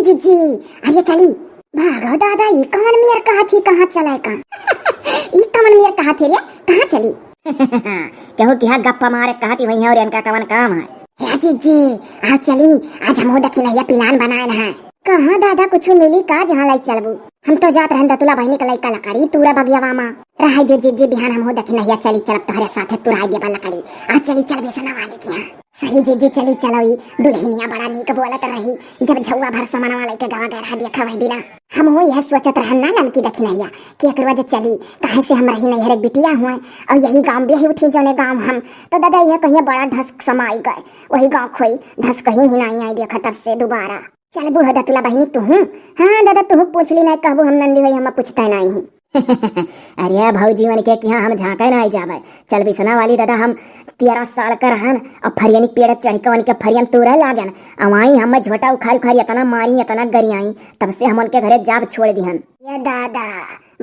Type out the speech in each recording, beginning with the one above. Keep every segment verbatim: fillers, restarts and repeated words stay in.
जीजी, अरे चली। भागो दादा, ई कवन मेर कहत ही, कहाँ चले का? ई कवन मेर कहत ही रे, कहाँ चली? केहू किहा गप्पा मारे कहत ही वहीं, और इनका कवन काम है? हे जीजी, आ चली, आज हमहू दखिनहिया plan बनाए न है। कहाँ दादा कुछ मिली का जहाँ लाई चलबू? हम तो जात रहन दतुला बहिनी के लइका लकड़ी तूरा बगियावा मा। रहाई दे जीजी, बिहान हमहू दखिनहिया चली चलब तोहरे साथे तुराई देबा लकड़ी। आ चली चल बेसना वाली के यहाँ। सही जीजी, चली चलो, ई दुल्हनिया बड़ा नीक बोलत रही, जब झउआ भर समनवा लइके गवा गए रहा, देखा वही दिना। हमहू यह सोचत रहन ना ललकी दखिनहिया कि एक रोज चली, काहे से हम रही नैहर एक बिटिया हुए और यही गाँव ब्याही उठी जौने गाँव हम, तो दादा यह कहिए बड़ा ढसक समाई गए, वही गाँव खोई ढसक ही नहीं आई देखा तब से दोबारा। चलबू हो दतुला बहिनी तुहू? हाँ दादा, तुहू पूछ ली नहीं कहबू हम नंदी होई, हम पूछते नहीं ही। अरे भौजी मन के किहाँ हम झाँके नहीं जाबे। चल बिसना वाली दादा, हम तेरह साल का रहन और फरियनी पेड़ चढ़ के उनके फरियन तूरे लागन। अवाई हम झोटा उखारी उखारी इतना मारी, इतना गरियाई, तब से हम उनके घरे जाब छोड़ दिहन। ये दादा,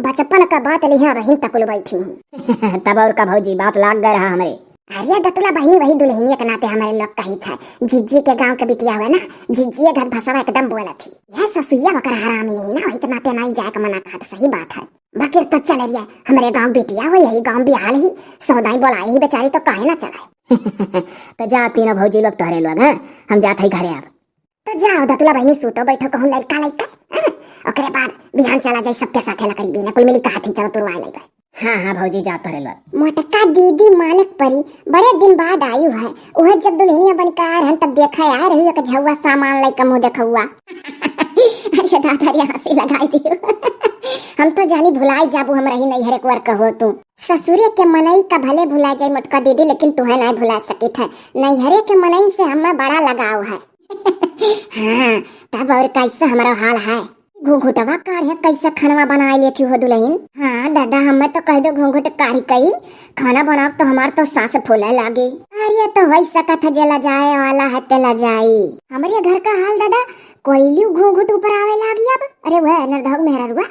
बचपन का बात लिहा बहिन तकुल बैठी ही। तब और का भौजी, बात लाग गए रहा हमरे। अरे दतुला बहिनी, वही दुल्हनिया के नाते हमरे लोग कही थे, जिज्जी के गाँव के बिटिया हुए ना, जिज्जी के घर भसवा एकदम बोलत ही। यह ससुइया वकर हरामी नहीं ना, वही के नाते नहीं जाए के मना कहत, सही बात है। बकिर तो चल रिया, हमरे गाँव बिटिया हो, यही गाँव बिहाल ही, सौदाई बोलाए ही बेचारी, तो काहे ना चलाए। तो जा तीनों भौजी लोग तोहरे लोग, हाँ, हम जात है घरे अब। तो जाओ दतुला बहिनी, सूतो बैठो कहूँ लइका लइका, हाँ? ओकरे बाद बिहान चला जाई सबके साथे लकड़ी बीने, कुल मिली कहा थी चलो तुरवा लेबे। हाँ हाँ भौजी, जा तोहरे लोग। मोटका दीदी मानक परी बड़े दिन बाद आयु है, वह जब दुल्हनिया बन के आ रहन तब देखा आए रही एक झउआ सामान लइका मुँह देखउआ। अरे दादा रे, हंसी लगाई दियो। हम तो जानी भुलाई जाबू हम रही नैहरे कुंवर कहो तू। ससुरे के मनई का भले भुला जाए मोटका दीदी, लेकिन तुहे नहीं भुला सकित है। नैहरे के मनई से हमें बड़ा लगाव है। हाँ, तब और कैसे हमरो हाल है? घूंघुटवा काढ़े कैसे खानवा बनाए लेती हो दुल्हन? हाँ दादा, हमें तो कह दो घूंघुट काढ़ी कई खाना बनाओ तो हमार तो सांस फूले लागे। अरे तो वही सकत है, जे लजाए वाला है ते लजाई। हमरे घर का हाल दादा, कोयलियो घूंघुट ऊपर आवे लागी अब। अरे वह नरधौग मेहररुआ,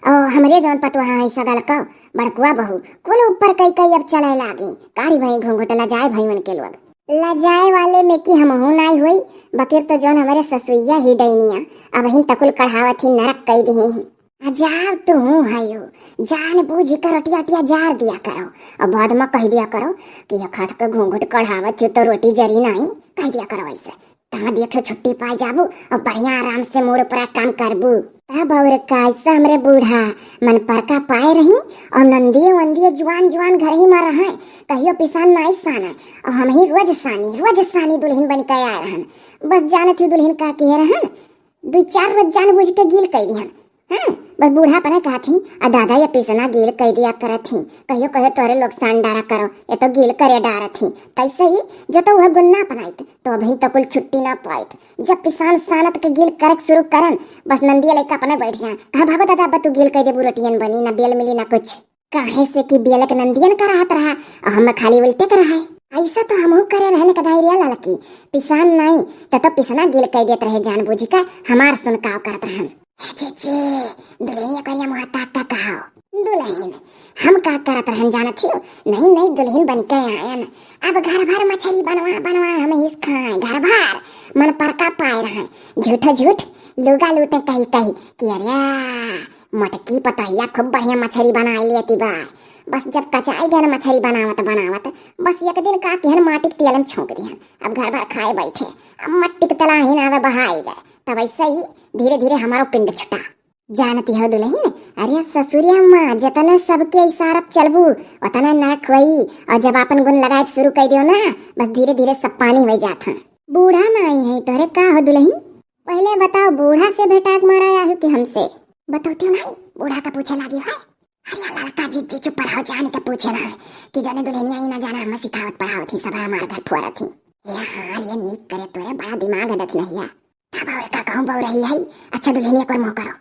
ओ हमरे जौन पतोहा है सगल को बड़कुआ बहू, कुल ऊपर कई कई अब चले लागी। काढ़ी भई घूंघुट, लजाए भई उनके लोग। लजाए वाले में कि हमहू नाई होई, बकिर तो जौन हमरे ससुइया ही डैनिया, अबहिन तकुल कढ़ावत ही नरक कई दिहे ही। आ जाओ तू हयो, जान बूझ कर रटिया रटिया जार दिया करो, और बाद में कह दिया करो कि यह खात के घूंघट कढ़ावत हो तो रोटी जरी नाई, कह दिया करो ऐसे। तहाँ देखे छुट्टी पाए जाबू और बढ़िया आराम से मूड़ पर काम करबू। तब और कैसे हमरे बूढ़ा मन पर का पाए रही और नंदिये वंदिये जुआन जुआन घर ही में रहे, कहियो पिसान नाई साने। और हम ही रोज सानी, रोज सानी दुल्हन बन के आए रहन। बस जानत ही दुल्हन का किए रहन, दू चार रोज जान बूझ के गील कई दिहन। हाँ, बस बूढ़ा अपने कहत ही, आ दादा ये पिसना गील कई दिया करत ही, कहियो कहियो तोरे लोग सान डारा करो, ये तो गील करे डारत ही। तैसे ही जो तो वह गुण ना अपनाइत, तो अबहिन तो कुल छुट्टी ना पाइत। जब पिसान सानत के गील करक शुरू करन, बस नंदिया लइका अपने बैठ जाए, कहा भागो दादा, अब तू गील कई देबू, रोटियन बनी ना, बेल मिली ना कुछ। काहे से कि बेलक नंदियन का रहत रहा, और हम खाली उल्टे के रहे। ऐसा तो हमहू करे रहने का धैर्य ललकी, पिसान नाई, त तो पिसना गील कई देत रहे जान बूझ के, हमार सुनकाव करत रहन। ए जीजी, दुल्हनिया करिया मुँह ताक के कहो। दुल्हन, हम का करत रहन जानत हियो? नई नई दुल्हन बन के आयन, अब घर भर मछली बनवा बनवा हम हिस खाए, घर भर मन पर का पाए रहे, झूठे झूठ लुगा लूटे कही कही कि अरे मोटकी पतोहिया खूब बढ़िया मछरी बनाई लेती बा। बस जब कचाई गए न मछरी बनावत बनावत, बस एक दिन का केहन माटी के तेल में छोंक दिहन। अब घर भर खाए बैठे, अब मट्टी के तलाही ना आवे बहाई गए। तब ऐसे ही धीरे धीरे हमारो पिंड छुटा। जानती हो दुल्हन, अरे ससुरिया माँ, जितने सबके इशारा पे चलबू, उतने नरक होई। और जब आपन गुण लगाए शुरू कर दियो ना, बस धीरे धीरे सब पानी हो जात है। बूढ़ा ना आई है तोहरे का हो दुल्हन? पहले बताओ, बूढ़ा से भेंटा के मारा आयो कि हमसे? बतौती नहीं, बूढ़ा का पूछे लागी है। अरे ललका जीजी चुप रहो, जान के पूछे ना कि जाने दुल्हनिया ही ना जाना हमें सिखावत पढ़ावत ही, सब हमार घर फोरत ही। ये हाँ, ये नीक करे तोरे, बड़ा दिमाग है दखिनहिया। तब और का कहूँ बहू रही है, अच्छा दुल्हनिया कर मुँह करो।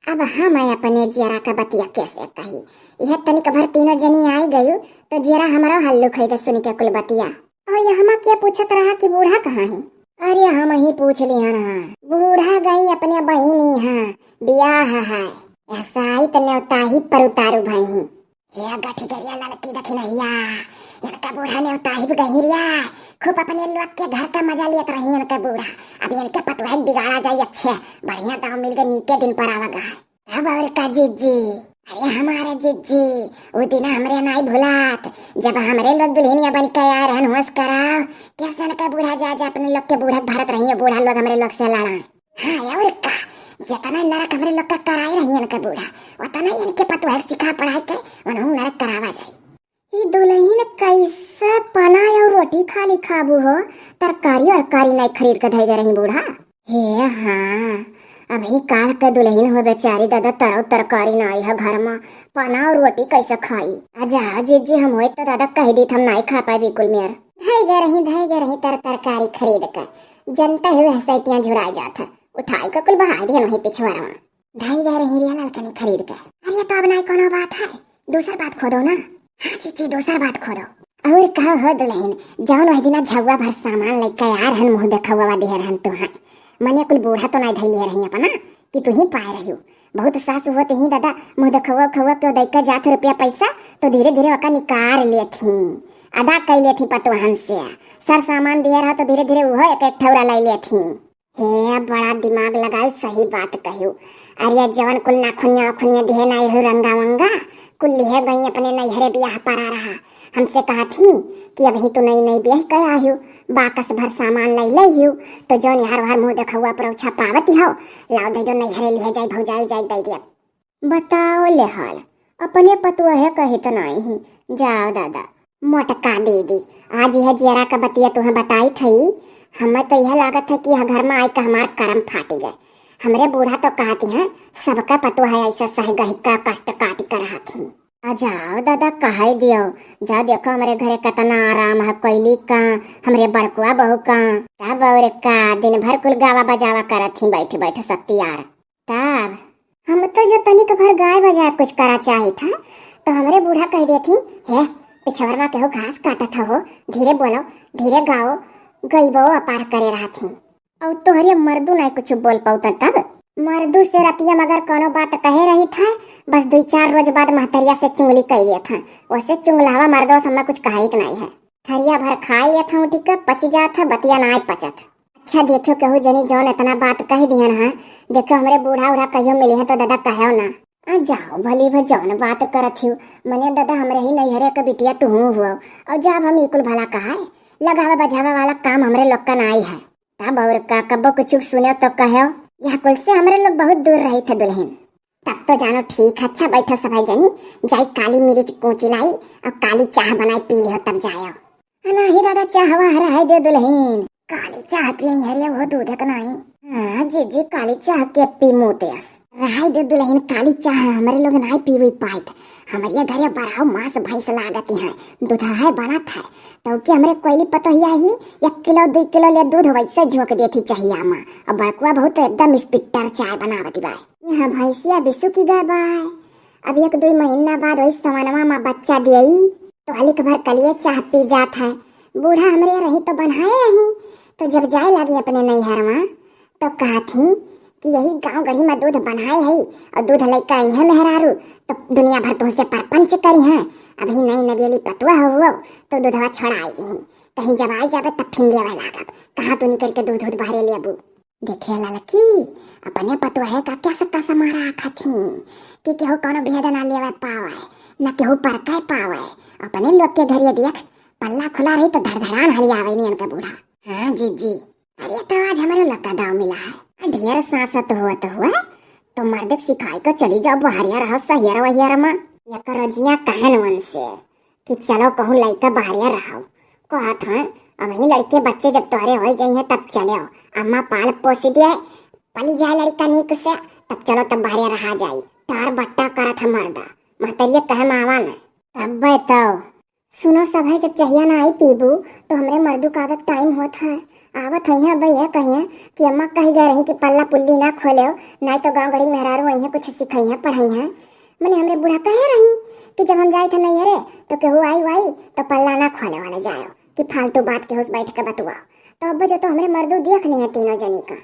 अब हम अपने जियरा का बतिया कैसे कही, यह तनिक भर तीनों जनी आई गयू तो जियरा हमारो हल्लुक होई गए सुनी के कुल बतिया। और ये हमा के पूछत रहा कि बूढ़ा कहाँ है? अरे हम ही पूछ लिया ना, बूढ़ा गई अपने बहिनी हाँ, बियाह है, ऐसा आई तो नेवता ही पर उतारू भई ही। हे गठिगरिया ललकी दखिनहिया, इनका बूढ़ा नेवता ही गहिरिया, खूब अपने लोग के घर का मजा लेत रही इनके बूढ़ा। अब इनके पतोह बिगाड़ा जाई, अच्छे बढ़िया दाव मिल गए, नीके दिन पर आवा गए। तब और का जिज्जी, अरे हमारे जिज्जी, उ दिन हमरे नाई भुलात, जब हमरे लोग दुल्हनिया बन के आए रहन, होश कराओ, कैसन का बूढ़ा जा जा अपने लोग के बूढ़ा भरत रही है, बूढ़ा लोग हमरे लोग से लड़ा। हाँ, और का, जितना नरक हमरे लोग का कराए रही इनके बूढ़ा, उतना ही इनके पतोह सिखा पढ़ाई के उन्हों नरक करावा जाई। ई दुल्हन कैसे पना और रोटी खाली खाबू हो, तरकारी अरकारी नहीं खरीद के धई दे रही बूढ़ा। हे हाँ, अभी काल के दुल्हन हो बेचारी दादा, तरौ तरकारी नहीं है घर में, पना और रोटी कैसे खाई? अजा जिज्जी हम होई तो दादा कह दी हम नहीं खा पाए बिल्कुल मेर। धई दे रही, धई दे रही तर तरकारी खरीद के, जनता हुए हसैतियाँ झुराई जात है, उठाई के कुल बहाई दिहन वहीं पिछवारा में। धई दे रही रिया लाल कनी खरीद के। अरे तो अब नहीं कोनो बात है, दूसर बात खोदो ना। हाँ जिज्जी, दूसर बात खोदो। और कहो हो दुल्हन, जौन वह दिना झउआ भर सामान लेके आ रहन, मुँह देखउआ दिहे रहन तुहाँ, मने कुल बूढ़ा तो नहीं धैले रही अपना कि तू ही पाए रही। बहुत सास होत ही दादा, मुँह देखउआ खउआ के दैके जात रुपया पैसा तो धीरे धीरे ओका निकाल लेत ही, अदा कर लेत ही पतोहन से। सर सामान दिहे रहा तो धीरे धीरे उहो एक एक ठौरा ले लेत ही। हे, बड़ा दिमाग लगायो, सही बात कहियो। अरे, जवन कुल नाखुनिया उखुनिया दिहे नाई हो रंगा वंगा, कुल लिहे गई अपने नैहरे बियाह परा रहा। हमसे कहा थी कि अभी तो नई नई बियाह कह आयो, बाकस भर सामान लै लै हियो, तो जौन यार वार मुँह देखउआ परौछा पावत हो, लाओ दे दो नैहरे लिहे जाई, भौजाई जाई दे दिया। बताओ ले हाल, अपने पतोहे कहित नाई ही। जाओ दादा। मोटका दीदी, आज यह जियरा का बतिया तुहें बताई थई, हमें तो यह लागत है कि यह घर में आई का हमार करम फाटी गए। हमरे बूढ़ा तो कहती हैं, सबका पतोह है ऐसा सह गही का कष्ट काटी कर हाथी। आ जाओ दादा, कहाई दियो, जा देखो हमरे घरे कितना आराम है, कोयली का, हमरे बड़कुआ बहू का, तब और का, दिन भर कुल गावा बजावा करत ही बैठ बैठ सत्तियार। तब हम तो जो तनिक भर गाय बजाय कुछ करा चाहित है, तो हमरे बूढ़ा कह देत ही, "हे, पिछवरवा केहू घास काटत हो, धीरे बोलो, धीरे गाओ, गईबो अपार करे रहत ही।" और तोहरे मर्दू नाई कुछ बोल पाउता तब। मर्दू से रतिया मगर कोनो बात कहे रहित है, बस दुई चार रोज बाद महतरिया से चुंगली कह देत है, वैसे चुंगलावा मर्दो से हमें कुछ कहे के नाई है। थरिया भर खाए लेत हूँ, ठीक है, पची जात है, बतिया नाई पचत। अच्छा देखियो, केहू जनी जौन इतना बात कह दिहन है, देखियो हमरे बूढ़ा उढ़ा कहियो मिली है तो दादा कहो ना। आ जाओ भली भ जौन बात करत हियो, मने दादा हमरे ही नैहरे के बिटिया तुहू हुआ, और जब हम इकुल भला कहाए, लगावे बजावे वाला काम हमरे लोग का नाई है। तब और का, कब्बो कुछ सुने तो कहो, यह कुल से हमरे लोग बहुत दूर रही थे दुल्हन। तब तो जानो ठीक है। अच्छा बैठो सभाई जनी, जाई काली मिर्च कूची लाई और काली चाह बनाई पी लियो तब जायो। अ, नाही दादा, चाहवा रहाई दे दुल्हन, काली चाह पिए हरिया वो दूध के नाही। हाँ जीजी, काली चाह के पी मुतेस। रहाई दे दुल्हन, काली चाह हमरे लोग नाही पीवी पाइत। हमरे घरे बराव मांस भैंस लागत है, दूध है बनत है, तो के हमरे कोयली पतोहिया ही एक किलो दो किलो ले दूध वैसे झोंक देती चाहिया माँ। और बड़कुआ बहुत एकदम स्पिक्टर चाय बनावती बाय। यहाँ भैंसिया बिसुकी गए बाय, अब एक दुई महीना बाद वही सवनवा में बच्चा दियई, तो हलिक भर कलिए चाह पी जात है। बूढ़ा हमरे रही तो बनाए रही, तो जब जाए लागी अपने नैहरवा, तो कहत ही कि यही गांव गढ़ी में दूध बनाए है और दूध लइका आई है मेहरारू, तो दुनिया भर तुहसे परपंच करी है। अभी नई नवेली पतुआ हो, तो दूधवा छोड़ाई दी, कहीं जब आई जाबे तब फिर लेवे लागब। कहाँ तू निकल के दूध दूध बहरे लेबू? देखे ललकी, अपने पतोहे का क्या सक्का समारा आखत ही कि केहू कौनो भेद ना लेवे पावे, न केहू परके पावे। अपने लोग के घरे देख, पल्ला खुला रही तो धड़धड़ान हलियावे नियन के बूढ़ा। हाँ जीजी, अरे तो आज हमरे लोग का दाव मिला है। ढेर सांसत हुआ तो हुआ, तो मर्द के सिखाई को चली जाओ बहरिया रहो सहियर वहियर में। एक रजिया कहन वन से कि चलो कहूँ लइका बहरिया रहो। कहत हैं, अबही लड़के बच्चे जब तोहरे हो जाइए तब चले हो, अम्मा पाल पोसी दिए, पली जाए लड़का नीक से, तब चलो तब बहरिया रहा जाई। टार बट्टा करत है मर्दा, महतरिये कहे मावा न। तब तो सुनो सभे, जब चहिया ना आई पीबू, तो हमरे मर्दू का आवे के टाइम होत है। आवत है यहाँ भैया कहिए कि अम्मा कही गए रही कि पल्ला पुल्ली ना खोले, ना तो गाँव गड़ी मेहरारू आई है, कुछ सिखाई है, पढ़ाई है। मने हमरे बूढ़ा कहे रही कि जब हम जाए थे नैहरे, तो केहू आई वाई, तो पल्ला ना खोले वाले जाओ, कि फालतू बात केहू से बैठ के बतुआओ। तो अब जो तो हमरे मर्दू देख लिए तीनों जनी का,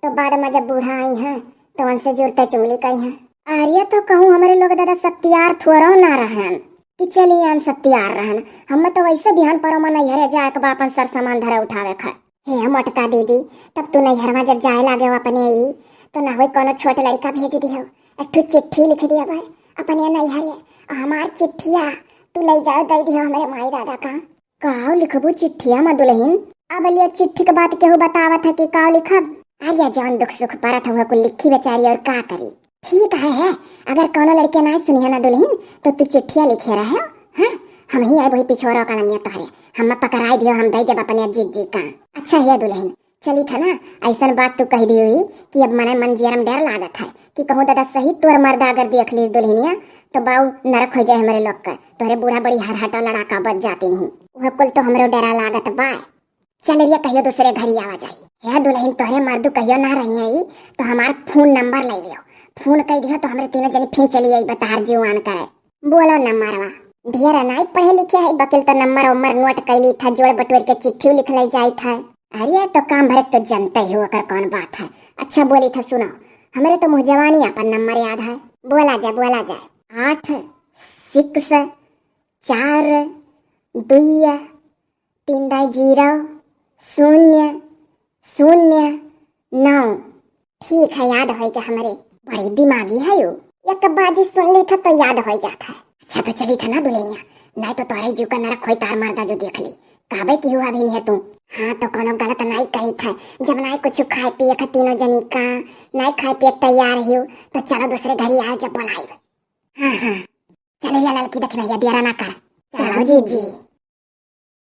तो बाद में जब बूढ़ा आई हैं, तो उनसे जुड़ते चुगली करी हैं। अरे तो कहूँ हमरे लोग दादा सत्यार थोड़ो ना रहन। कि चली आन सब तैयार रहन। हम तो वैसे बिहान परो मा नैहरे जाए के बा, अपन सर सामान धरे उठावे खाए। हे मोटका दीदी, तब तू नैहरवा जब जाए लागे हो अपने ई, तो ना होई कोनो छोट लड़का भेज दियो, एक ठो चिट्ठी लिख दियो भाई अपने नैहरे, और हमार चिट्ठिया तू ले जाओ दे दियो हमरे माई दादा का। काव लिखबू चिट्ठिया मा दुलहिन? अब लियो चिट्ठी के बात केहू बतावत है कि काव लिखब? अरे जौन दुख सुख परत हुआ कुल लिखी बेचारी और का करी। ठीक है, है, अगर कोनो लड़के ना सुनिया ना दुलहिन तो तू चिट्ठिया लिखे रहे हो। हाँ, हम ही आए वही पिछोरो का लंगिया तोहरे, हम पकड़ाई दियो, हम दे देब अपने जीजी का। अच्छा है दुलहिन, चली था ना, ऐसन बात तू कह दी हुई कि अब मने मन जियरम डर लागत है कि कहूँ दादा सही तोर मर्दा अगर देख ली दुलहिनिया तो बाऊ नरक हो जाए हमरे लोग का। तोहरे बूढ़ा बड़ी हरहटा लड़ाका बच जाती नहीं, वह कुल तो हमरो डरा लागत बा। चल रिया कहियो दूसरे घरी आवा जाई। हे दुलहिन तोहरे मर्दू कहियो ना रही है ई, तो हमार फोन नंबर ले लियो, फोन कह दियो तो हमरे तीनों जनी फिर चली आई बताहर जीवान करे। बोलो नंबरवा। ढेर नाई पढ़े लिखे है बकिल तो नंबर उम्बर नोट कैली था, जोड़ बटोर के चिट्ठी लिख ले जाई था। अरे तो काम भरे तो जनते ही हो ओकर कौन बात है। अच्छा बोली था सुनो, हमरे तो मुँह जवानी अपन नंबर याद है। बोला जाए बोला जाए। आठ सिक्स चार दुई तीन दाई जीरो शून्य शून्य नौ। ठीक है, याद होई के हमरे। बड़ी दिमागी है यू, एक बाजी सुन ली था तो याद हो जात है। अच्छा तो चली था ना दुलहिनिया, नहीं तो तोहरे जीव का नरक होई तार मर्दा जो देख ली। कहबे की हुआ भी नहीं है तू। हाँ तो कोनो गलत नहीं कही था, जब नहीं कुछ खाए पिए का तीनों जनी का नहीं खाए पिए के तैयार ही हो तो चलो दूसरे घरी आओ जब बोलाई। हाँ हाँ, चल या लड़की देखना या देरा ना कर। चलो जीजी।